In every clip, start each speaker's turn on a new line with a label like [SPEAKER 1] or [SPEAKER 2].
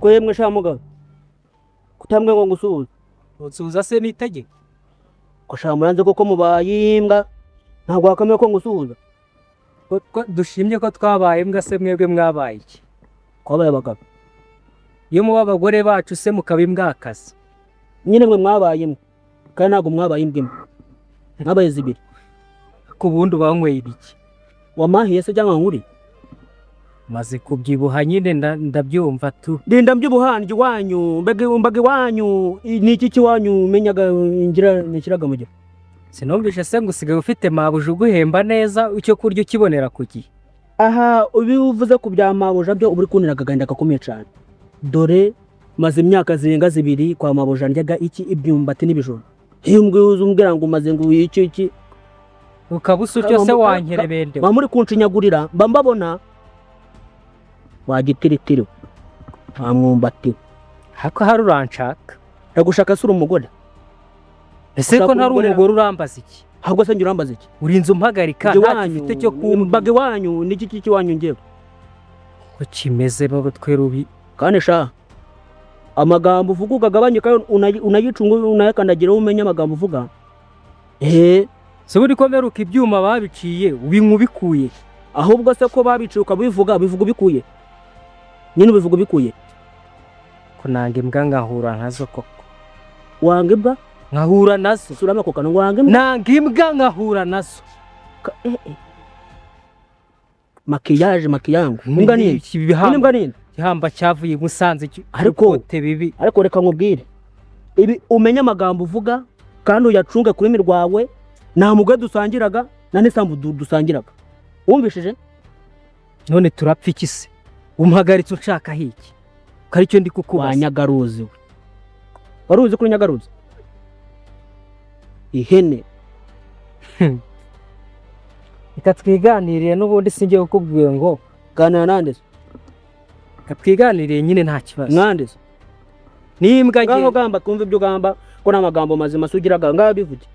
[SPEAKER 1] Kwemwe sha mugabo, kutambwe ngo ngusuhuze.
[SPEAKER 2] Unsuhuza se n'itegeko?
[SPEAKER 1] Ko sha muranze koko mubaye imbwa, ntabwo wakamenya ko ngusuhuza.
[SPEAKER 2] Ko dushimye ko twabaye imbwa se, mwebwe mwabaye iki?
[SPEAKER 1] Twabaye abagabo.
[SPEAKER 2] Iyo muba abagore bacu se mukaba imbwakazi?
[SPEAKER 1] Nyine mwe mwabaye imbwa, kandi ntabwo mwabaye imbwa imwe, mwabaye zibiri.
[SPEAKER 2] Ku bundi banyweye ibiki?
[SPEAKER 1] Wamahiye se cyangwa nkuri?
[SPEAKER 2] Maze kubyibuha nyine, ndabyumva tu.
[SPEAKER 1] Ndinda mbyibuha iwanyu, mbaga mbaga iwanyu ni iki kiwanyu menyaga ngira nishyiraga mu gihe.
[SPEAKER 2] Sinumvishe se ngo usigaye ufite mabuja uguhemba neza, icyo kurya ukibonera ku gihe?
[SPEAKER 1] Aha ubivuze ku bya mabuja byo, uba uri kuntera agahinda gakomeye cyane. Dore maze imyaka zirenga 2 kwa mabuja ndyaga iki? Imyumbati n'ibijumba. Iyo umbwiye umbwira ngo umaze ngo iki iki.
[SPEAKER 2] Ukaba usa utyo se, wankerebende?
[SPEAKER 1] Mba muri kunshinyagurira, mba mbabona wagitiritiri wa mwumbati.
[SPEAKER 2] Hako hari uranshaka?
[SPEAKER 1] Ndagushaka se uri umugore?
[SPEAKER 2] Ese ko
[SPEAKER 1] Ushaka
[SPEAKER 2] ntari
[SPEAKER 1] umugore?
[SPEAKER 2] umugore urambaza iki?
[SPEAKER 1] Ahubwo se njye urambaza iki?
[SPEAKER 2] Urinze umpagarika
[SPEAKER 1] Njye
[SPEAKER 2] ntacyo
[SPEAKER 1] iwanyu
[SPEAKER 2] ufite cyo kumbwira.
[SPEAKER 1] Mbaga iwanyu ni iki iwanyu njyewe?
[SPEAKER 2] Ko kimeze n'urutwe rubi.
[SPEAKER 1] Kandi sha, amagambo uvuga ukagabanya, unayicunga, unayakandagira, umenye amagambo uvuga.
[SPEAKER 2] Se buri ko mperuka ibyuma babiciye, ubinywa ubikuye?
[SPEAKER 1] Ahubwo se ko babiciye ukabivuga, bivuga ubikuye nyine, ubivuga ubikuye.
[SPEAKER 2] Ko nanga imbwa nkahura nkazo koko.
[SPEAKER 1] Wanga imbwa?
[SPEAKER 2] Nkahura nazo.
[SPEAKER 1] Suramo ako kantu, wanga imbwa?
[SPEAKER 2] Nanga imbwa nkahura nazo.
[SPEAKER 1] Makiyaje makiyangu, imbwa nini.
[SPEAKER 2] Iki
[SPEAKER 1] Nyine
[SPEAKER 2] bihamba
[SPEAKER 1] imbwa nini.
[SPEAKER 2] Igihamba cyavuye i Musanze
[SPEAKER 1] Ariko
[SPEAKER 2] ikote bibi.
[SPEAKER 1] Ariko reka nkubwire ibi, umenye amagambo uvuga kandi uyacunge ku rurimi rwawe. Nta mugore dusangiraga, nta n'isambu dusangiraga, wumvishije?
[SPEAKER 2] None turapfa iki se? Umpagaritse unshakaho iki ko aricyo ndi
[SPEAKER 1] Wa
[SPEAKER 2] kukubaza?
[SPEAKER 1] Nyagaruzi we, wari uzi kuri Nyagaruzi ihene?
[SPEAKER 2] Reka twiganirire n'ubundi, sinjye kukubwiye ngo
[SPEAKER 1] Ganira nande se?
[SPEAKER 2] Reka twiganirire nyine, nta kibazo.
[SPEAKER 1] Mwande se?
[SPEAKER 2] N'imbwa
[SPEAKER 1] Ngaho
[SPEAKER 2] nge
[SPEAKER 1] gamba twumve ibyo ugamba, ko nta magambo mazima se ugiraga, ngaho bivuge.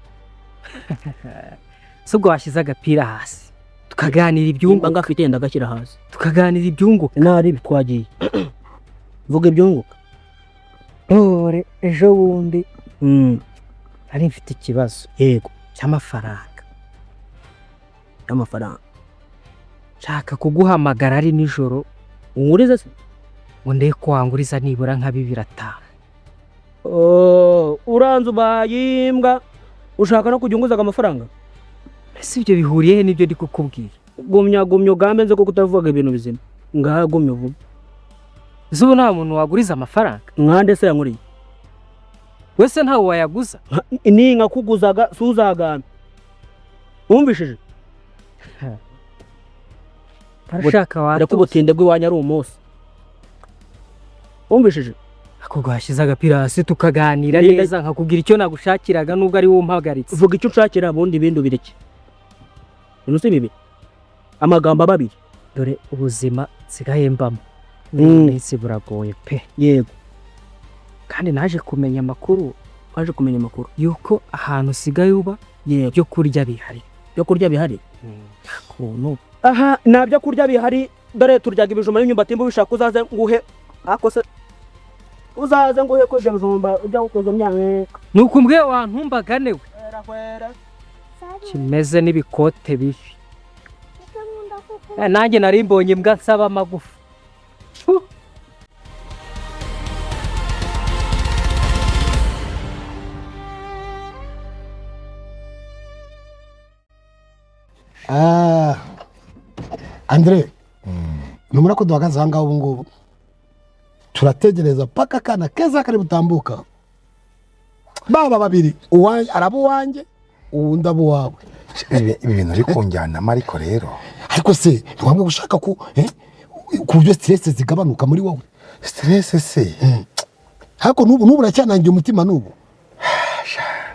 [SPEAKER 2] Si ubwo washyize agapira hasi tukaganira
[SPEAKER 1] Nimba
[SPEAKER 2] ibyunguka?
[SPEAKER 1] ngafite ndagashyira hasi.
[SPEAKER 2] Tukaganira ibyunguka.
[SPEAKER 1] Ntari twagiye, vuga ibyunguka.
[SPEAKER 2] Dore ejo bundi nari mfite ikibazo cy'amafaranga.
[SPEAKER 1] Y'amafaranga.
[SPEAKER 2] Nshaka kuguhamagara ari nijoro
[SPEAKER 1] Ungurize se?
[SPEAKER 2] ngo ndebe ko wanguriza nibura nka 2,500.
[SPEAKER 1] Oh, uranze ubaye imbwa, ushaka no kujya unguzaga amafaranga?
[SPEAKER 2] Ese ibyo bihuriye he n'ibyo ndi kukubwira?
[SPEAKER 1] Gumya gumya ugambe, nze kuko utavuga ibintu bizima. Ngaha gumya uvuge.
[SPEAKER 2] Ese ubu nta muntu waguriza amafaranga?
[SPEAKER 1] Mwande se yankuriye?
[SPEAKER 2] Wese ntawe wayaguza?
[SPEAKER 1] Ni nkakuguzaga si uzagambe, wumvishije?
[SPEAKER 2] Arashaka
[SPEAKER 1] Reka
[SPEAKER 2] watuza.
[SPEAKER 1] Ubutinde bw'iwanyu ari umunsi, wumvishije?
[SPEAKER 2] Ako gwashyize agapira hasi tukaganira neza, nkakubwira icyo nagushakiraga nubwo ari wowe umpagaritse.
[SPEAKER 1] Vuga icyo unshakira, ubundi ibindi ubireke. Ibintu si bibi, amagambo aba abiri.
[SPEAKER 2] Dore ubuzima nsigaye mbamo minsi buragoye pe. Kandi naje kumenya amakuru.
[SPEAKER 1] Waje kumenya amakuru?
[SPEAKER 2] Yuko ahantu usigaye uba ibyo kurya bihari.
[SPEAKER 1] Byo kurya bihari?
[SPEAKER 2] Ukuntu
[SPEAKER 1] Aha nta byo kurya bihari. Dore turyaga ibijumba n'imyumbati. Mba ubishaka uzaze nguhe, ariko se uzaze nguhe ko ibyo bijumba ujya gukoza myanya.
[SPEAKER 2] Nuko umbwiye wantumbagane we kimeze n'ibikote bibi. Nanjye nari mbonye imbwa nsaba amagufa. Huh.
[SPEAKER 3] Ah, Andre, numara ko duhagaze aha ngaha ubu ngubu turategereza paka akana keza kari butambuka, baba babiri, uwanjye araba uwanjye, uwundi aba uwawe.
[SPEAKER 4] Ibi bintu uri kunjyanamo ariko rero.
[SPEAKER 3] Ariko se ntiwambwe gushaka ku ku buryo stress zigabanuka muri wowe?
[SPEAKER 4] Stress se?
[SPEAKER 3] Ariko n'ubu uracyanangiye umutima n'ubu,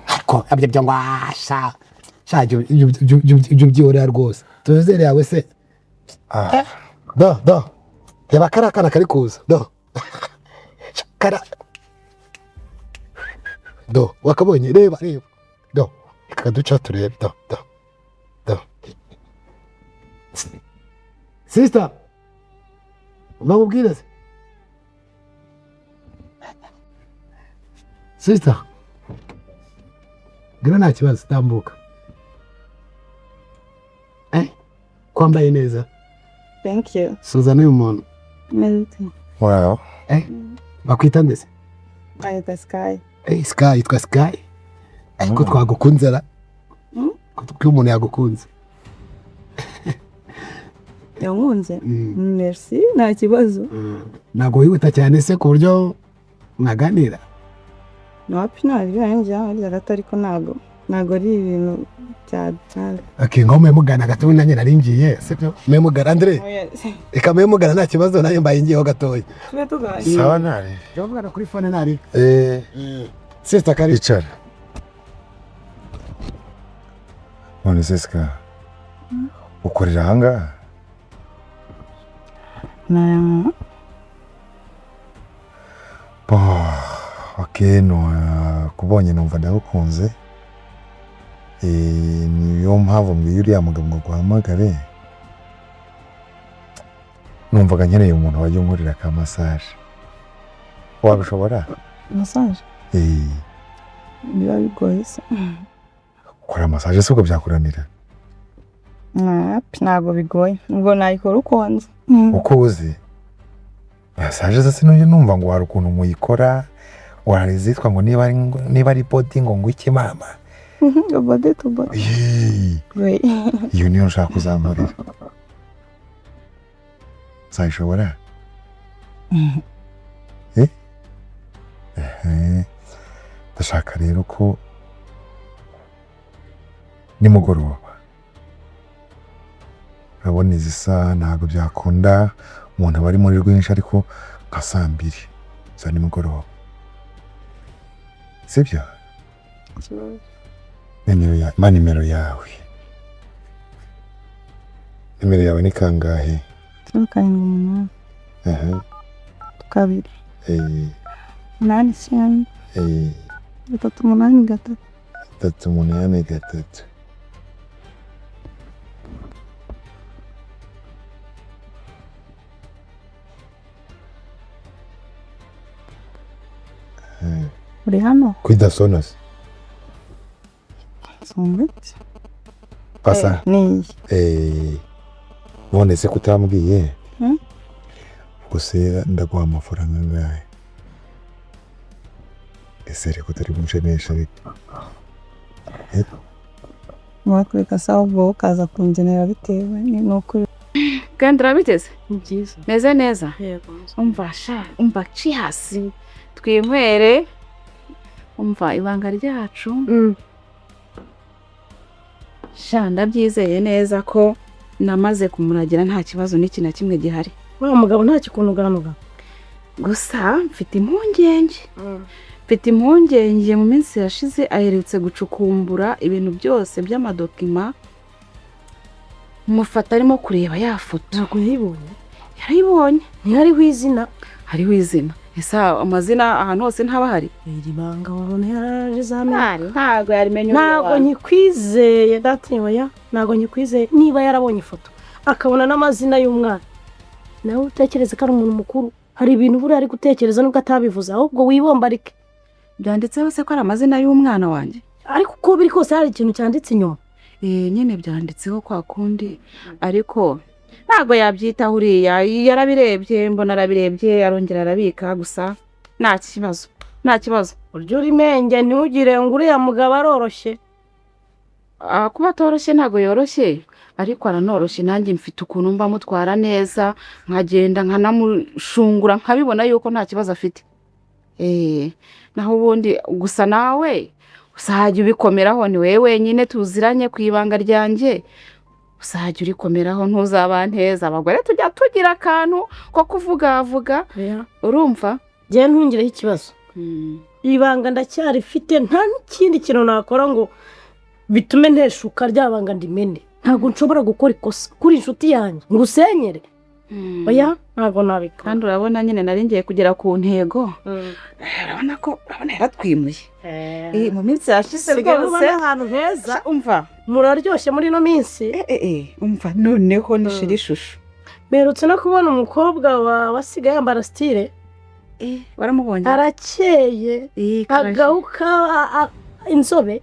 [SPEAKER 3] ariko ibyo byo ngo sha sha, ibyo byihorera rwose, tuzere yawe se.
[SPEAKER 4] Ah.
[SPEAKER 3] Do do, reba kariya kana kari kuza, do kara, do wakabonye? Reba reba, do reka duca turebe, do do do. Sister, bamubwire se. Sister, ngwino, nta kibazo, tambuka. Kwambaye neza.
[SPEAKER 5] Thank you.
[SPEAKER 3] Suza n'uyu muntu.
[SPEAKER 5] Meze.
[SPEAKER 4] Wow.
[SPEAKER 3] Bakwita ndetse?
[SPEAKER 5] Ayita Sky.
[SPEAKER 3] Sky, yitwa Sky. Ariko twagukunze ra. Ko umuntu yagukunze.
[SPEAKER 5] Yankunze? Merci, nta kibazo.
[SPEAKER 3] Ntabwo wihuta cyane se ku buryo mwaganira?
[SPEAKER 5] Wapi, ntabwo harya gato, ariko ntabwo ari ibintu bya bya.
[SPEAKER 3] Okay, ngaho mwe mugana gato, nanjye nari ngiye, sibyo? Mwe mugana, Andre. Reka mwe mugana, nta kibazo, nanjye mbaye ngiyeho gatoya.
[SPEAKER 5] Tube tuganira.
[SPEAKER 4] Sawa, ntari.
[SPEAKER 3] Jya muvugana kuri phone, ntari. Sister, kari.
[SPEAKER 4] Icara. None se Sky, ukorera ahangaha?
[SPEAKER 5] Na.
[SPEAKER 4] Bo, okay, no, kubonye numva ndagukunze. Niyo mpamvu mbwiye uriya mugabo ngo aguhamagare. Numvaga nkeneye umuntu wajya unkorera ka massage. Wabishobora?
[SPEAKER 5] Massage?
[SPEAKER 4] Eh.
[SPEAKER 5] Biba bigoye se?
[SPEAKER 4] Gukora massage se ubwo byakuranira?
[SPEAKER 5] Wapi, ntabwo bigoye. Ubwo nayikora uko nzi.
[SPEAKER 4] Uko uzi? Massage se sinujya numva ngo hari ukuntu muyikora, hari izitwa ngo niba ari body ngo iki mama.
[SPEAKER 5] Ngo body to body.
[SPEAKER 4] Yee.
[SPEAKER 5] We.
[SPEAKER 4] Iyo niyo nshaka kuzankorera. Uzayishobora? Eh? Ehe. Ndashaka rero ko nimugoroba, urabona izi saha ntabwo byakunda, umuntu aba ari muri rwinshi, ariko nka saa 2 za nimugoroba, sibyo? Nimero ya ma nimero yawe, nimero yawe ni kangahe?
[SPEAKER 5] 078.
[SPEAKER 4] Aha.
[SPEAKER 5] 2. 89. 383.
[SPEAKER 4] 383.
[SPEAKER 5] Uri hano?
[SPEAKER 4] Kwidasona se?
[SPEAKER 5] Sungutse.
[SPEAKER 4] Pasa.
[SPEAKER 5] Ni iyi.
[SPEAKER 4] None se kutambwiye?
[SPEAKER 5] Hmm?
[SPEAKER 4] Gusa ndaguha amafaranga angahe? Ese reka utari bunshenesha reka.
[SPEAKER 5] Wakureka se, ahubwo wowe ukaza kungenera bitewe n'uko.
[SPEAKER 6] Kandi urabiteze?
[SPEAKER 7] Ni byiza.
[SPEAKER 6] Meze neza?
[SPEAKER 7] Yego.
[SPEAKER 6] Umva sha, umva, cheers, twinywere. Umva, ibanga ryacu sha, ndabyizeye neza ko namaze kumuragira, nta kibazo n'iki na kimwe gihari.
[SPEAKER 7] Wa mugabo nta kikunuganuga?
[SPEAKER 6] Gusa mfite impungenge, mfite impungenge. Mu minsi yashize aherutse gucukumbura ibintu byose by'amadocuments, mufata arimo kureba ya foto.
[SPEAKER 7] Ntabwo yayibonye?
[SPEAKER 6] Yarayibonye.
[SPEAKER 7] Ntihariho izina?
[SPEAKER 6] Hariho izina. Ese amazina ahantu hose ntaba ahari?
[SPEAKER 7] Iri banga wabona yaraje amenya.
[SPEAKER 6] Ntabwo yarimenya.
[SPEAKER 7] Ntabwo nyikwizeye dati, oya, ntabwo nyikwizeye. Niba yarabonye ifoto akabona n'amazina y'umwana, nawe utekereze ko ari umuntu mukuru, hari ibintu buriya ari gutekereza nubwo atabivuze. Ahubwo wibombarike.
[SPEAKER 6] Byanditseho se ko ari amazina y'umwana wanjye?
[SPEAKER 7] Ariko uko biri kose hari ikintu cyanditse inyuma.
[SPEAKER 6] Eh, nyine byanditseho kwa kundi, ariko ntabwo yabyitaho uriya. Yarabirebye, mbona arabirebye, arongera arabika. Gusa nta kibazo, nta kibazo.
[SPEAKER 7] Urya uri menge, ntugire ngo uriya mugabo aroroshye.
[SPEAKER 6] Kuba atoroshye, ntabwo yoroshye, ariko aranoroshye. Nanjye mfite ukuntu mba mutwara neza, nkagenda nkanamushungura, nkabibona yuko nta kibazo afite. Naho ubundi gusa nawe uzajya ubikomeraho, ni wowe wenyine tuziranye ku ibanga ryanjye. Uzajya urikomeraho, ntuzabanteza. Abagore tujya tugira akantu ko kuvugavuga, urumva?
[SPEAKER 7] Njyewe ntungireho ikibazo. Ibanga ndacyarifite, nta n'ikindi kintu nakora ngo bitume nteshuka rya banga ndimene. Ntabwo nshobora gukora ikosa kuri inshuti yanjye ngo usenyere, oya, ntabwo nabikora.
[SPEAKER 6] Kandi urabona nyine nari ngiye kugera ku ntego. Urabona ko, urabona yaratwimuye. Mu minsi yashize
[SPEAKER 7] Sigaye
[SPEAKER 6] rwose.
[SPEAKER 7] ubona ahantu heza.
[SPEAKER 6] Umva.
[SPEAKER 7] Muraryoshye muri ino minsi.
[SPEAKER 6] Umva, noneho nishira ishusho.
[SPEAKER 7] Mperutse no kubona umukobwa wasigaye yambara style.
[SPEAKER 6] Waramubonye?
[SPEAKER 7] Arakeye. Agahuka inzobe,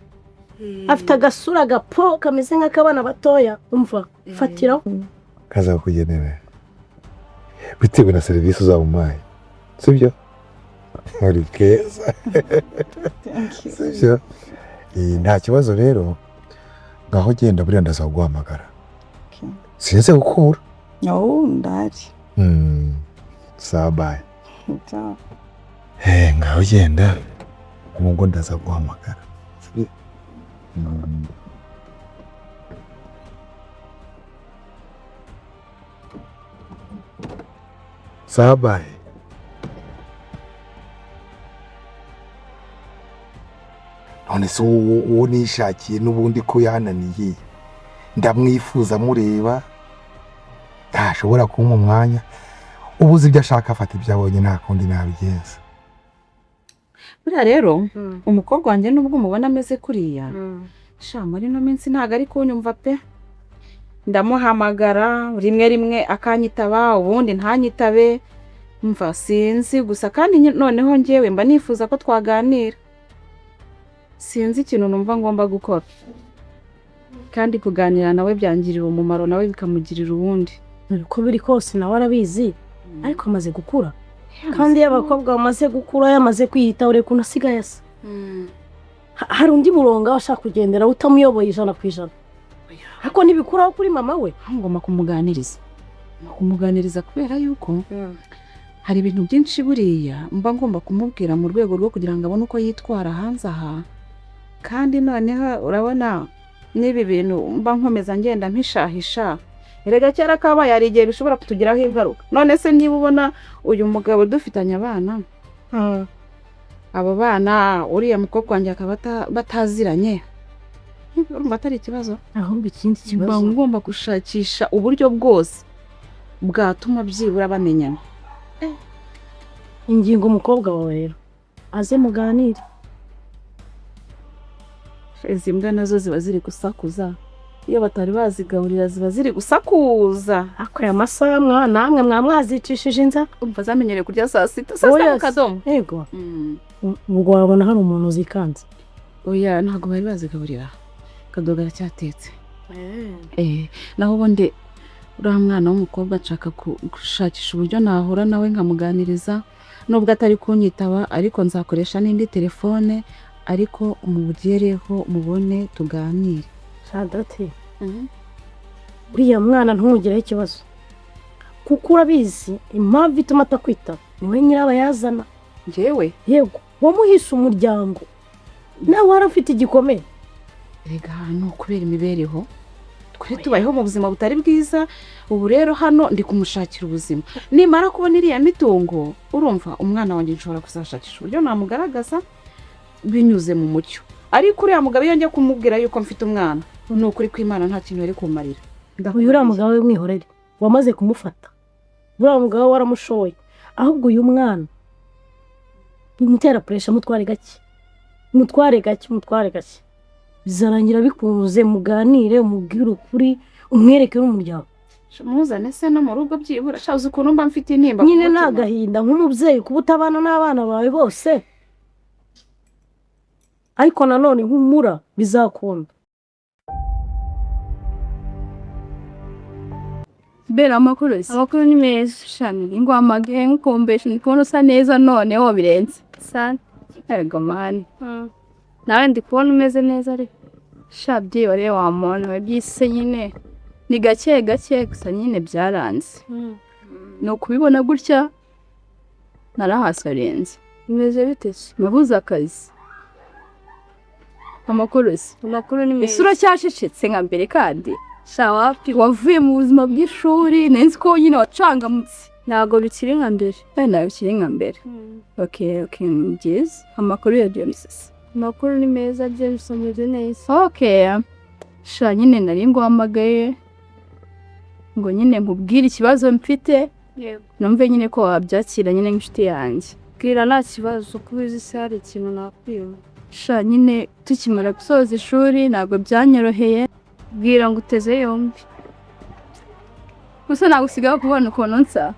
[SPEAKER 7] afite agasura gapo kameze nk'akabana batoya. Umva, fatiraho.
[SPEAKER 4] Kazakugenera bitewe na serivisi uzaba umpaye, sibyo? Uri keza, sibyo? Nta kibazo rero, ngaho genda, buriya ndaza kuguhamagara. Sinze gukura.
[SPEAKER 5] No, ndahari.
[SPEAKER 4] Sawa, bye. Ngaho genda, ubwo ndaza kuguhamagara. Sawa, bye. None se uwo nishakiye n'ubundi ko yananiye, ndamwifuza mureba, ntashobora kumpa umwanya. Ubuze ibyo ashaka afata ibyo abonye, nta kundi nabigenza.
[SPEAKER 6] Buriya rero umukobwa wanjye nubwo umubona ameze kuriya, sha muri ino minsi ntabwo ari kunyumva pe. Ndamuhamagara rimwe rimwe akanyitaba, ubundi ntanyitabe, mva sinzi gusa. Kandi noneho njyewe mba nifuza ko twaganira, sinzi ikintu numva ngomba gukora, kandi kuganira nawe byangirira umumaro, nawe bikamugirira uwundi.
[SPEAKER 7] Uko biri kose nawe arabizi, ariko amaze gukura, kandi iyo abakobwa bamaze gukura yamaze kwiyitaho, ureba ukuntu asigaye asa. Hari undi murongo ashaka kugendera utamuyoboye 100%, ariko ntibikuraho kuri mama we.
[SPEAKER 6] Ngomba kumuganiriza kubera yuko hari ibintu byinshi buriya mba ngomba kumubwira mu rwego rwo kugira ngo abone uko yitwara hanze aha. Kandi noneho urabona n'ibi bintu mba nkomeza ngenda mpishahisha, erega kera kabaye hari igihe bishobora kutugiraho ingaruka. None se niba ubona uyu mugabo dufitanye abana, abo bana uriya mukobwa wanjye akaba bataziranye, urumva atari ikibazo?
[SPEAKER 7] Ahubwo ikindi kibazo,
[SPEAKER 6] mba ngomba gushakisha uburyo bwose bwatuma byibura bamenyana.
[SPEAKER 7] Ingingo umukobwa wawe rero aze muganire.
[SPEAKER 6] Izi mbwa nazo ziba ziri gusakuza, iyo batari bazigaburira ziba ziri gusakuza.
[SPEAKER 7] Ako aya masaha namwe mwazicishije inzara.
[SPEAKER 6] Umva zamenyereye kurya saa sita, saa sita mu kadomo.
[SPEAKER 7] Yego, ubwo wabona hari umuntu uzikanze.
[SPEAKER 6] Oya, ntabwo bari bazigaburira, kadoga aracyatetse. Naho ubundi uriya mwana w'umukobwa nshaka gushakisha uburyo nahura nawe nkamuganiriza, nubwo atari kunyitaba, ariko nzakoresha n'indi telefone, ariko mugereho mubone tuganire.
[SPEAKER 7] Sadati, uriya mwana ntumugireho ikibazo, kuko urabizi impamvu ituma atakwitaba niwe nyirabayazana.
[SPEAKER 6] Njyewe?
[SPEAKER 7] Yego, wamuhise umuryango nawe warafite igikomere.
[SPEAKER 6] Erega ni ukubera imibereho, twari tubayeho mu buzima butari bwiza. Ubu rero hano ndi kumushakira ubuzima, nimara kubona iriya mitungo, urumva umwana wanjye nshobora kuzashakisha uburyo namugaragaza binyuze mu mucyo. Ariko uriya mugabo iyo njya kumubwira yuko mfite umwana, ni ukuri kw'Imana nta kintu yari kumarira.
[SPEAKER 7] Uyu uriya mugabo we mwihorere, wamaze kumufata, uriya mugabo waramushoboye. Ahubwo uyu mwana bimutera puresha, mutware gake, mutware gake, mutware gake, bizarangira bikunze. Muganire, umubwire ukuri, umwereke n'umuryango.
[SPEAKER 6] Muzane se no mu rugo byibura, uzi ukuntu mba mfite intimba
[SPEAKER 7] nyine. Ni agahinda nk'umubyeyi kuba utabana n'abana bawe bose, ariko nanone humura bizakunda.
[SPEAKER 8] Bera, amakuru se?
[SPEAKER 9] Amakuru ni meza.
[SPEAKER 8] Shani, ngwamagaye nkukumbesha, ndi kubona usa neza noneho birenze.
[SPEAKER 9] Sana.
[SPEAKER 8] Ego mani.
[SPEAKER 9] Nawe ndi kubona umeze neza ariko.
[SPEAKER 8] Sha byihoreye wa muntu we, byise nyine ni gake gake gusa nyine byaranze. Ni ukubibona gutya narahasarenze.
[SPEAKER 9] Bimeze bite se?
[SPEAKER 8] Nabuze akazi. Amakuru se?
[SPEAKER 9] Amakuru ni meza.
[SPEAKER 8] Isura cyacecetse nka mbere kandi.
[SPEAKER 9] Sha wapi?
[SPEAKER 8] Wavuye mu buzima bw'ishuri, nzi ko nyine wacangamutse.
[SPEAKER 9] Ntabwo bikiri nka mbere.
[SPEAKER 8] Ntabwo bikiri nka mbere. Okay, okay, ni byiza. Amakuru ya James.
[SPEAKER 9] Amakuru ni meza, James ameze neza.
[SPEAKER 8] Okay. Sha nyine nari nguhamagaye ngo nyine nkubwire ikibazo mfite.
[SPEAKER 9] Yego.
[SPEAKER 8] Numve nyine ko wabyakira nyine nk'inshuti yanjye.
[SPEAKER 9] Bwira nta kibazo, kuko uzi se hari ikintu nakwiba.
[SPEAKER 8] Sha nyine tukimara gusoza ishuri ntabwo byanyoroheye.
[SPEAKER 9] Bwira ngo uteze yombi.
[SPEAKER 8] Gusa ntabwo usigaye kubona ukuntu nsa.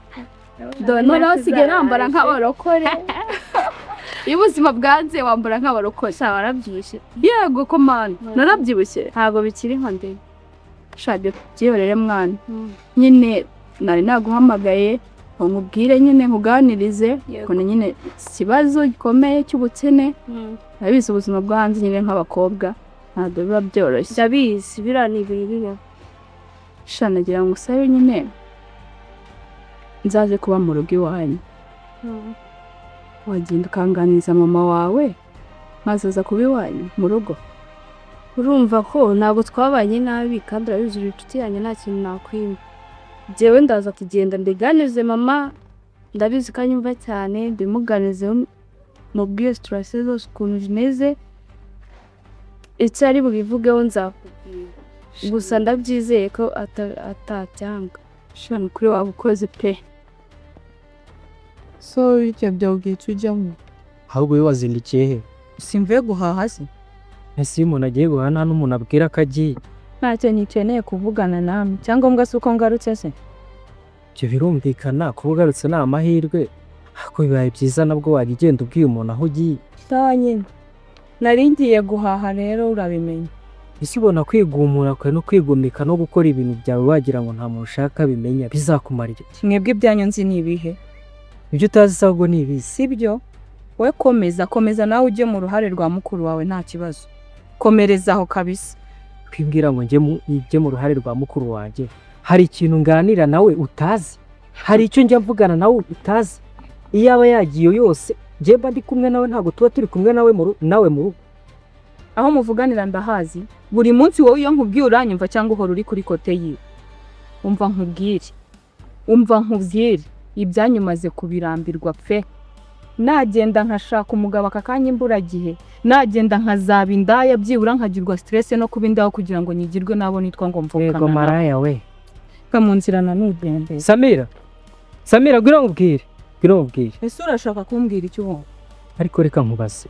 [SPEAKER 8] Dore noneho usigaye nambara nk'abarokore. Iyo ubuzima bwanze wambara nk'abarokore.
[SPEAKER 9] Sha, warabyibushye.
[SPEAKER 8] Yego ko mana, narabyibushye.
[SPEAKER 9] Ntabwo bikiri nka mbere.
[SPEAKER 8] Sha, ibyo byihorere mwana. Nyine nari naguhamagaye ngo nkubwire nyine, nkuganirize ukuntu nyine ikibazo gikomeye cy'ubukene. Urabizi ubuzima bwo hanze nyine, nk'abakobwa ntabwo biba byoroshye.
[SPEAKER 9] Ndabizi, biriya ni ibintu bibaho.
[SPEAKER 8] Sha, nagira ngo usabe nyine nzaze kuba mu rugo iwanyu. Wagenda ukanganiriza mama wawe nkazaza kuba iwanyu mu rugo.
[SPEAKER 9] Urumva ko ntabwo twabanye nabi, kandi urabizi uri inshuti yanjye, nta kintu nakwima. Njyewe ndaza kugenda mbiganize mama, ndabizi ko anyumva cyane, mbimuganize mubwire situation zose ukuntu zimeze. Icyo ari bubivugeho nzakubwira, gusa ndabyizeye ko atabyanga.
[SPEAKER 8] Sha, ni ukuri waba ukoze pe.
[SPEAKER 5] So bityo byawubwiye ujyamo.
[SPEAKER 2] Ahubwo wowe wazindukiye he?
[SPEAKER 10] Simvuye guhaha se?
[SPEAKER 2] Ese iyo umuntu agiye guhaha nta n'umuntu abwira ko agiye?
[SPEAKER 10] Ntacyo ntikeneye kuvugana namwe, icyangombwa si uko ngarutse se?
[SPEAKER 2] Ibyo birumvikana, kuba ugarutse ni amahirwe, ariko bibaye byiza nabwo wajya ugenda ubwiye umuntu aho ugiye.
[SPEAKER 10] Sawa nyine, nari ngiye guhaha rero, urabimenya.
[SPEAKER 2] Ese ubona kwigumura kwawe no kwigomeka no gukora ibintu byawe wagira ngo nta muntu ushaka bimenya bizakumarira iki?
[SPEAKER 10] Mwebwe ibyanyu nzi ni ibihe?
[SPEAKER 2] Ibyo utazi se ahubwo ni ibihe?
[SPEAKER 10] Sibyo, we komeza, komeza nawe ujye mu ruhare rwa mukuru wawe, nta kibazo, komereza aho kabisa.
[SPEAKER 2] Kwibwira ngo njye mu ruhare rwa mukuru wanjye, hari ikintu nganira nawe utazi? Hari icyo njya mvugana nawe utazi? Iyo aba yagiye yose njye mba ndi kumwe nawe, ntabwo tuba turi kumwe nawe mu rugo.
[SPEAKER 10] Aho muvuganira ndahazi buri munsi. Wowe iyo nkubwiye uranyumva cyangwa uhora uri kuri côté yiwe? Umva nkubwire, umva nkubwire, ibyanyu maze kubirambirwa pe. Nagenda nkashaka umugabo aka kanya imburagihe, nagenda nkazaba indaya, byibura nkagirwa stress no kuba indaya kugira ngo nyigirwe n'abo nitwa ngo mvukana
[SPEAKER 2] Yego
[SPEAKER 10] nabo.
[SPEAKER 2] Maraya we.
[SPEAKER 10] Va mu nzira nanugendeye.
[SPEAKER 2] Samira, Samira, ngwino nkubwire, ngwino nkubwire.
[SPEAKER 10] Ese urashaka kumbwira icyo ubona?
[SPEAKER 2] Ariko reka nkubaze,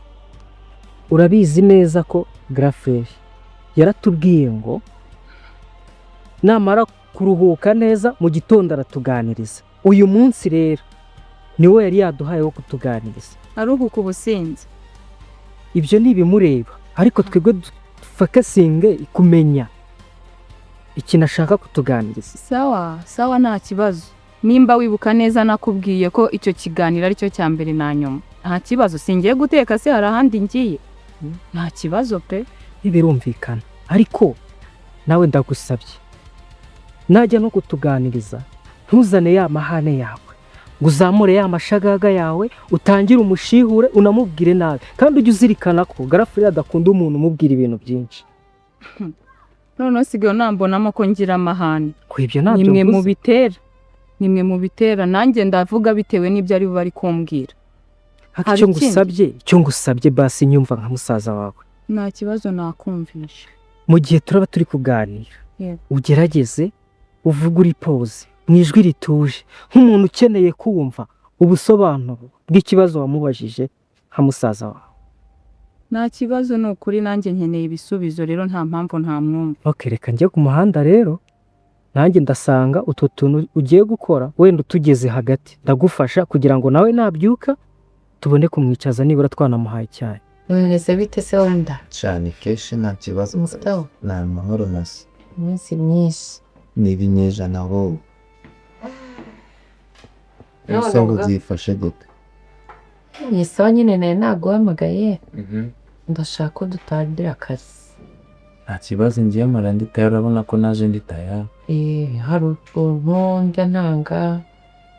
[SPEAKER 2] urabizi neza ko Garaferi yaratubwiye ngo namara kuruhuka neza mu gitondo aratuganiriza. Uyu munsi rero niwo yari yaduhaye wo kutuganiriza.
[SPEAKER 10] Aruhuka ubusinzi.
[SPEAKER 2] Ibyo ni ibimureba, ariko twebwe dufakasinge kumenya ikintu ashaka kutuganiriza.
[SPEAKER 10] Sawa sawa, nta kibazo. Nimba wibuka neza, nakubwiye ko icyo kiganiro aricyo cya mbere na nyuma. Nta kibazo, singiye guteka se? Hari ahandi ngiye? Nta kibazo pe.
[SPEAKER 2] Ntibirumvikana, ariko nawe ndagusabye, najya no kutuganiriza ntuzane ya mahane yawe, ngo uzamure ya mashagaga yawe, utangire umushihure, unamubwire nabi. Kandi ujye uzirikana ko Garafuri adakunda umuntu umubwira ibintu byinshi.
[SPEAKER 10] Noneho sigaye unambonamo ko ngira amahane?
[SPEAKER 2] Ku ibyo ntabyo
[SPEAKER 10] Nimwe
[SPEAKER 2] mvuze.
[SPEAKER 10] mubitera, nimwe mubitera. Nanjye ndavuga bitewe n'ibyo ari bari kumbwira.
[SPEAKER 2] Ariko
[SPEAKER 10] Hari
[SPEAKER 2] icyo
[SPEAKER 10] ikindi?
[SPEAKER 2] ngusabye, icyo ngusabye, basi nyumva nka musaza wawe.
[SPEAKER 10] Nta kibazo, nakumvisha.
[SPEAKER 2] Mu gihe turaba turi kuganira, ugerageze uvuge uri posé, mu ijwi rituje, nk'umuntu ukeneye kumva ubusobanuro bw'ikibazo wamubajije nka musaza wawe.
[SPEAKER 10] Nta kibazo, ni ukuri nanjye nkeneye ibisubizo, rero nta mpamvu ntamwumva.
[SPEAKER 2] Ok, reka njye ku muhanda rero, nanjye ndasanga utwo tuntu ugiye gukora wenda utugeze hagati, ndagufasha kugira ngo nawe nabyuka tubone kumwicaza nibura twanamuhaye icyayi.
[SPEAKER 11] Bimeze bite se wenda?
[SPEAKER 12] Cyane kenshi, nta kibazo.
[SPEAKER 11] Mustafa.
[SPEAKER 12] Ni amahoro masa.
[SPEAKER 11] Iminsi myinshi.
[SPEAKER 12] Ni ibinyejana wowe. Ese ubu byifashe gute?
[SPEAKER 11] Ni sawa nyine, nari naguhamagaye, ndashaka ko dutangira akazi.
[SPEAKER 12] Nta kibazo, ngiye mara ndi tayari, urabona ko naje ndi tayari.
[SPEAKER 11] Hari utuntu njya ntanga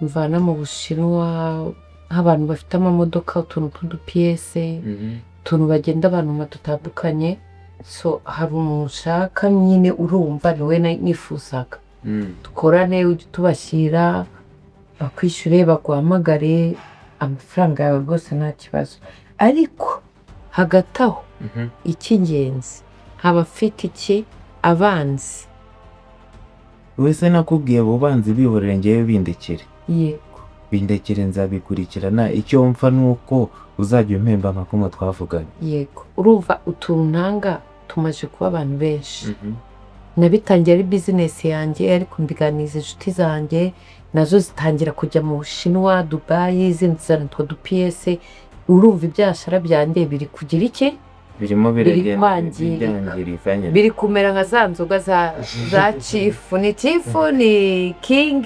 [SPEAKER 11] mvana mu Bushinwa, nk'abantu bafite amamodoka, utuntu tw'udupiyese, utuntu bagenda abantu dutandukanye. So hari umuntu ushaka nyine, urumva niwe nifuzaga dukorane, ujye utubashyira, bakwishyure, baguhamagare, amafaranga yawe rwose nta kibazo. Ariko hagati aho, icy'ingenzi nkaba mfite iki? Abanzi.
[SPEAKER 12] Wese nakubwiye, abo banzi bihorere, ngewe bindekere.
[SPEAKER 11] Yego.
[SPEAKER 12] Bindekere, nzabikurikirana. Icyo mpfa ni uko uzajya umpemba nka kumwe twavuganye.
[SPEAKER 11] Yego, urumva utuntu ntanga tumaze kuba abantu benshi. Nabitangiye ari bizinesi yanjye, ariko mbiganiriza inshuti zanjye, nazo zitangira kujya mu Bushinwa, Dubayi, zinzana utwo dupiyese. Urumva ibyashara byanjye biri kugira iki?
[SPEAKER 12] Birimo
[SPEAKER 11] Biri
[SPEAKER 12] biragenda
[SPEAKER 11] kwangirika.
[SPEAKER 12] byangirika nyine.
[SPEAKER 11] Biri kumera nka za nzoga za Chief, ni Chief, ni King.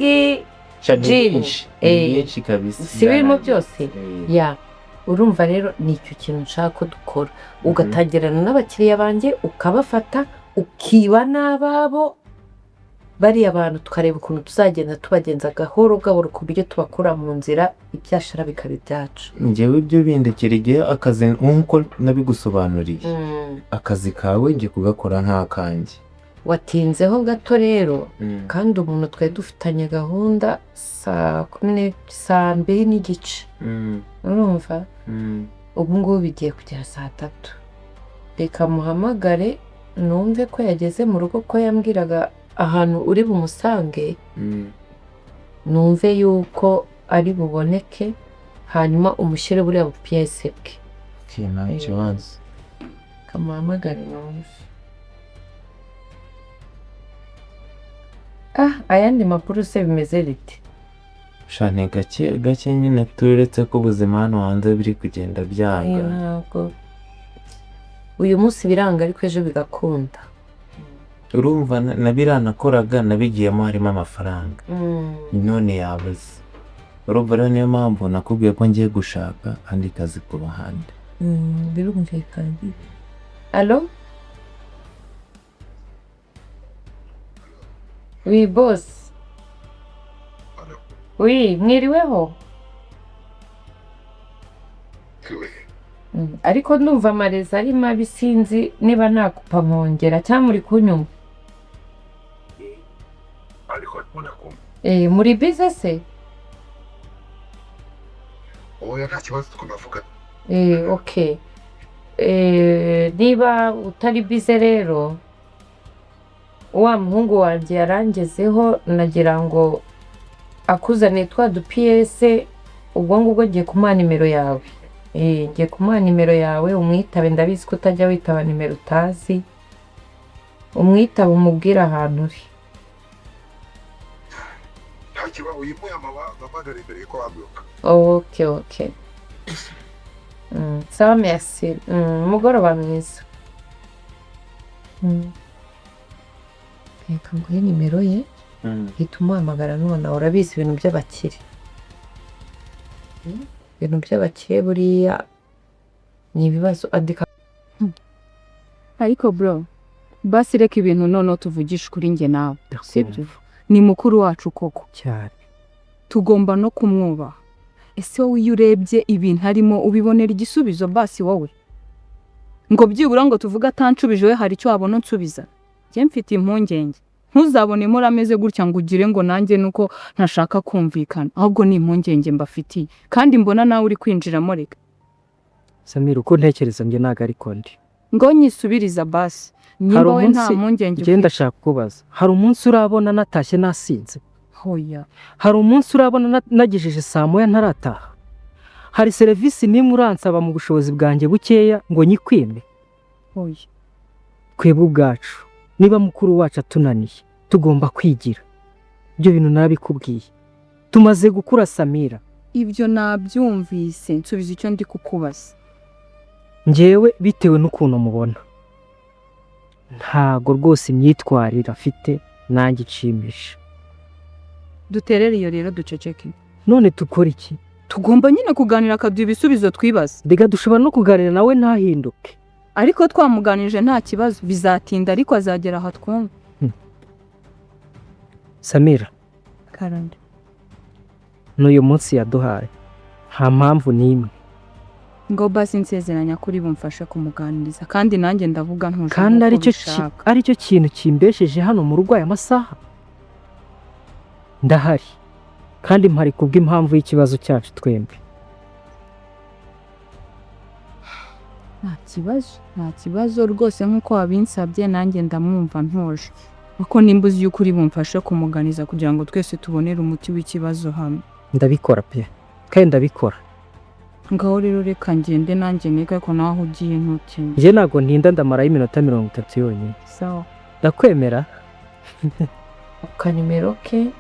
[SPEAKER 12] Sha, ni
[SPEAKER 11] Gin.
[SPEAKER 12] byinshi, ni byinshi kabisa.
[SPEAKER 11] Si birimo
[SPEAKER 12] Byarangiritse.
[SPEAKER 11] byose ya. Urumva rero ni icyo kintu nshaka ko dukora, ugatangirana n'abakiriya banjye, ukabafata, ukiba n'ababo bariya bantu, tukareba ukuntu tuzagenda tubagenza gahoro gahoro ku buryo tubakura mu nzira, ibyashara bikaba ibyacu.
[SPEAKER 12] Njyewe ibyo bindekera igihe akazi nk'uko nabigusobanuriye, akazi kawe ngiye kugakora nk'akanjye.
[SPEAKER 11] Watinzeho gato rero, kandi umuntu twari dufitanye gahunda saa 12, saa 2:30. Urumva ubu ngubu bigiye kugera saa 3. Reka muhamagare numve ko yageze mu rugo, ko yambwiraga ahantu uri bumusange, numve yuko ari buboneke, hanyuma umushyire buriya bupiyese bwe.
[SPEAKER 12] Okay, nta kibazo.
[SPEAKER 11] Kamuhamagare numve. Ah, ayandi makuru se bimeze bite?
[SPEAKER 12] Sha, ni gake gake nyine, turetse ko ubuzima hano hanze biri kugenda byanga.
[SPEAKER 11] Ntabwo uyu munsi biranga, ariko ejo bigakunda.
[SPEAKER 12] Urumva na biriya nakoraga nabigiyemo harimo amafaranga, none yabuze. Urumva rero niyo mpamvu nakubwiye ko ngiye gushaka andi kazi ku ruhande.
[SPEAKER 11] Birumvikana. Allo? Oui, boss. Oui, mwiriweho? Ariko ndumva amarezi ari mabi, sinzi niba nakupa nkongera cyangwa muri kunyumva. Muri bize se?
[SPEAKER 4] Oya, nta kibazo, tunavuga.
[SPEAKER 11] Okay. Niba utari bize rero, wa muhungu wanjye yarangezeho, nagira ngo akuzaniye twa dupiyese. Ubwo ngubwo ngiye kumuha nimero yawe. Ngiye kumuha nimero yawe umwitabe, ndabizi ko utajya witaba nimero utazi. Umwitabe umubwire ahantu uri.
[SPEAKER 4] Nta kibazo, uyimuye amamagara imbere yuko wabyuka.
[SPEAKER 11] Ok. Sawa, merci. Umugoroba mwiza. Reka nguhe nimero ye, hita umuhamagara none. Urabizi ibintu by'abakire. Ibintu by'abakire buriya ni ibibazo. Andika.
[SPEAKER 10] Ariko bro, basi reka ibintu noneho tuvugishe ukuri njye nawe, sibyo? Ni mukuru wacu koko.
[SPEAKER 2] Cyane.
[SPEAKER 10] Tugomba no kumwubaha. Ese wowe iyo urebye ibintu arimo ubibonera igisubizo? Basi wowe ngo byibura ngo tuvuge atanshubije, we hari icyo wabona unsubiza? Njye mfite impungenge. Ntuzabone muri ameze gutya ngo ugire ngo nanjye nuko ntashaka kumvikana, ahubwo ni impungenge mbafitiye, kandi mbona nawe uri kwinjiramo reka.
[SPEAKER 2] Samira, uko ntekereza njye ntabwo ariko ndi.
[SPEAKER 10] Ngo nyisubiriza basi
[SPEAKER 2] Hari
[SPEAKER 10] nimba we nta
[SPEAKER 2] umunsi
[SPEAKER 10] mpungenge
[SPEAKER 2] njye
[SPEAKER 10] ufite.
[SPEAKER 2] Ndashaka kubaza, hari umunsi urabona natashye nasinze?
[SPEAKER 10] Hoya.
[SPEAKER 2] Hari umunsi urabona nagejeje saa 1 ntarataha? Hari serivisi n'imwe uransaba mu bushobozi bwanjye bukeya ngo nyikwime?
[SPEAKER 10] Hoya.
[SPEAKER 2] Twebwe ubwacu, niba mukuru wacu atunaniye, tugomba kwigira. Ibyo bintu narabikubwiye, tumaze gukura, Samira.
[SPEAKER 10] Ibyo nabyumvise, nsubiza icyo ndi kukubaza.
[SPEAKER 2] Njyewe bitewe n'ukuntu mubona, ntago rwose imyitwarire afite nanjye inshimisha.
[SPEAKER 10] Duterere iyo rero, duceceke.
[SPEAKER 2] None dukora iki?
[SPEAKER 10] Tugomba nyine kuganira akaduha ibisubizo twibaza.
[SPEAKER 2] Reka, dushobora no kuganira nawe ntahinduke.
[SPEAKER 10] Ariko twamuganirije nta kibazo, bizatinda ariko azagera aha twumva.
[SPEAKER 2] Samira.
[SPEAKER 10] Karande.
[SPEAKER 2] N'uyu munsi yaduhaye nta mpamvu n'imwe.
[SPEAKER 10] Ngo basi nsezeranya kuri bumfashe kumuganiriza, kandi nanjye ndavuga ntuje
[SPEAKER 2] Kandi
[SPEAKER 10] nk'uko
[SPEAKER 2] aricyo
[SPEAKER 10] ubishaka.
[SPEAKER 2] Aricyo kintu kimbesheje hano mu rugo aya masaha. Ndahari kandi mpari kubw'impamvu y'ikibazo cyacu twembi.
[SPEAKER 10] Nta kibazo, nta kibazo rwose. Nk'uko wabinsabye, nanjye ndamwumva ntuje, kuko nimba uzi yuko uri bumfashe kumuganiza kugira ngo twese tubonere umuti w'ikibazo hamwe.
[SPEAKER 2] Ndabikora pe, kandi ndabikora.
[SPEAKER 10] Ngaho rero reka ngende nanjye niga, ariko nawe aho ugiye ntutinde.
[SPEAKER 2] Njye ntabwo ntinda, ndamarayo iminota 30 yonyine.
[SPEAKER 10] Sawa.
[SPEAKER 2] Ndakwemera.
[SPEAKER 11] Akanimero ke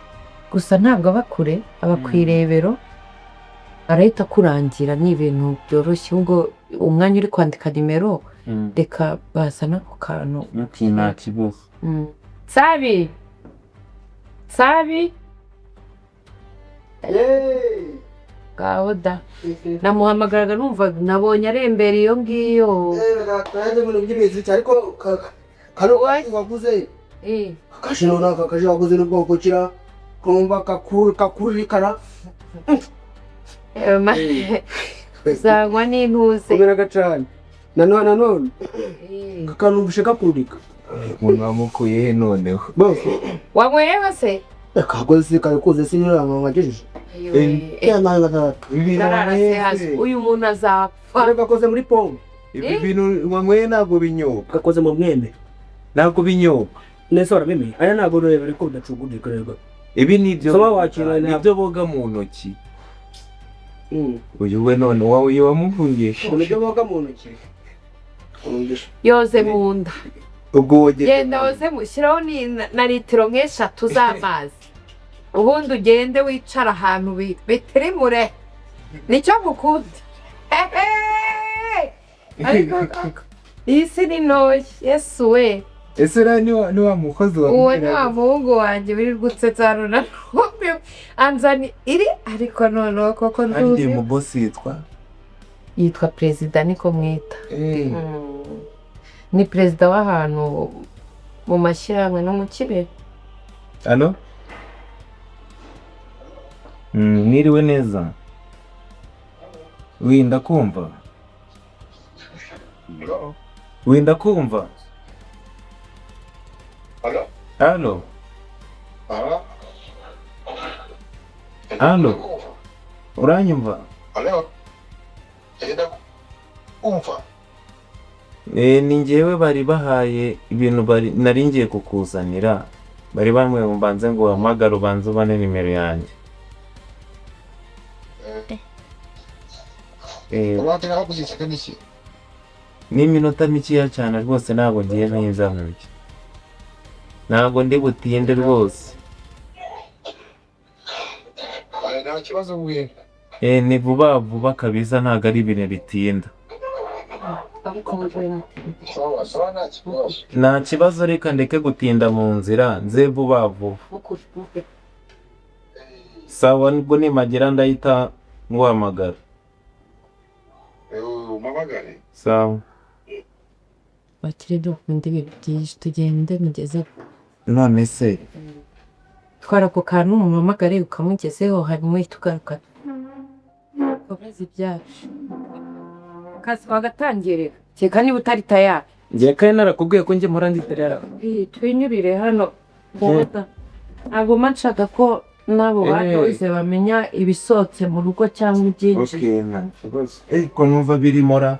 [SPEAKER 11] gusa, ntabwo aba kure, aba ku Irebero, arahita akurangira, ni ibintu byoroshye. Ubwo umwanya uri kwandika nimero, reka bazana ako kantu.
[SPEAKER 12] Okay, nta kibazo.
[SPEAKER 11] Sabi, Sabi, ngaho da, namuhamagaraga numva nabonye arembera iyo ngiyo.
[SPEAKER 1] Ibintu by'imiziki, ariko kano waguze kaje none, kaje waguze n'ubwoko kira kumva kakurikana.
[SPEAKER 11] Zangwa n'intuze.
[SPEAKER 1] Kubera gacana nanone kakanumvishe kakurika.
[SPEAKER 13] Umuntu wamukuye he noneho?
[SPEAKER 1] Bose.
[SPEAKER 11] Wanyweyeho se?
[SPEAKER 1] Kagoze kare koze sinira nkagejeje.
[SPEAKER 11] Ndarara se hasi, uyu muntu azapfa.
[SPEAKER 1] Gakoze muri pome.
[SPEAKER 13] Ibi bintu wanyweye ntabwo binyobwa.
[SPEAKER 1] Gakoze mu mwembe.
[SPEAKER 13] Ntabwo binyobwa.
[SPEAKER 1] Nese warabimeye, aya ntabwo rero ko bidacugurika rero.
[SPEAKER 13] Ibi ni ibyo
[SPEAKER 1] Soma wakira.
[SPEAKER 13] Ni ibyo boga mu ntoki. Uyu we none wowe wamufungisha.
[SPEAKER 1] Nibyo boga mu ntoki.
[SPEAKER 11] Yoze mu nda.
[SPEAKER 13] Ubwo wogeje.
[SPEAKER 11] Genda woze, mushyiraho na litiro nk'eshatu z'amazi, ubundi ugende wicara ahantu bitirimure, nicyo mukunda. Ariko koko iyi si ni ntoya, Yesu we!
[SPEAKER 13] Ese uriya ni wa mukozi wa
[SPEAKER 11] Uwo ni wa muhungu wanjye wirirwa utsetsa hano, anzani iri, ariko noneho koko
[SPEAKER 12] Kandi
[SPEAKER 11] nduzi.
[SPEAKER 12] Mu bosi yitwa?
[SPEAKER 11] Yitwa Perezida, niko mwita. Ni perezida w'ahantu mu mashyirahamwe no mu Kibe.
[SPEAKER 12] Allo? Mwiriwe neza. Oui, ndakumva. Oui, ndakumva. Allo? Allo? Uranyumva?
[SPEAKER 4] Umva.
[SPEAKER 12] Ni njyewe bari bahaye ibintu, bari nari ngiye kukuzanira. Bari bamwe mbanze ngo uhamagare, ubanze ubone nimero yanjye.
[SPEAKER 4] Uratega kuziseka n'iki?
[SPEAKER 12] Ni iminota mikeya cyane rwose, ntabwo ngiye neza ntoki. Ntabwo ndi butinde rwose.
[SPEAKER 4] Nta kibazo, mbwira.
[SPEAKER 12] Ni vuba vuba kabisa, ntabwo ari ibintu bitinda.
[SPEAKER 4] Sawa sawa, nta kibazo.
[SPEAKER 12] Nta kibazo, reka ndeke gutinda mu nzira, nze vuba vuba. Sawa, nibwo nimagera ndahita nguhamagara.
[SPEAKER 4] Umpamagare.
[SPEAKER 12] Sawa.
[SPEAKER 11] Bakire, dukunda ibintu byinshi, tugende mugeze.
[SPEAKER 12] None se?
[SPEAKER 11] Twara ako kantu, umuhamagare ukamugezeho, hanyuma uhite ugaruka komeza ibyacu. Akazi wagatangirira, kereka niba utari tayari.
[SPEAKER 12] Ngiye kandi narakubwiye ko njye mpora ndi tayari.
[SPEAKER 11] Twinyurire hano, ntabwo mba nshaka ko n'abo badoze bamenya ibisohotse mu rugo cyangwa ibyinjiye.
[SPEAKER 13] Okay, nta kibazo. Ko numva birimo ra.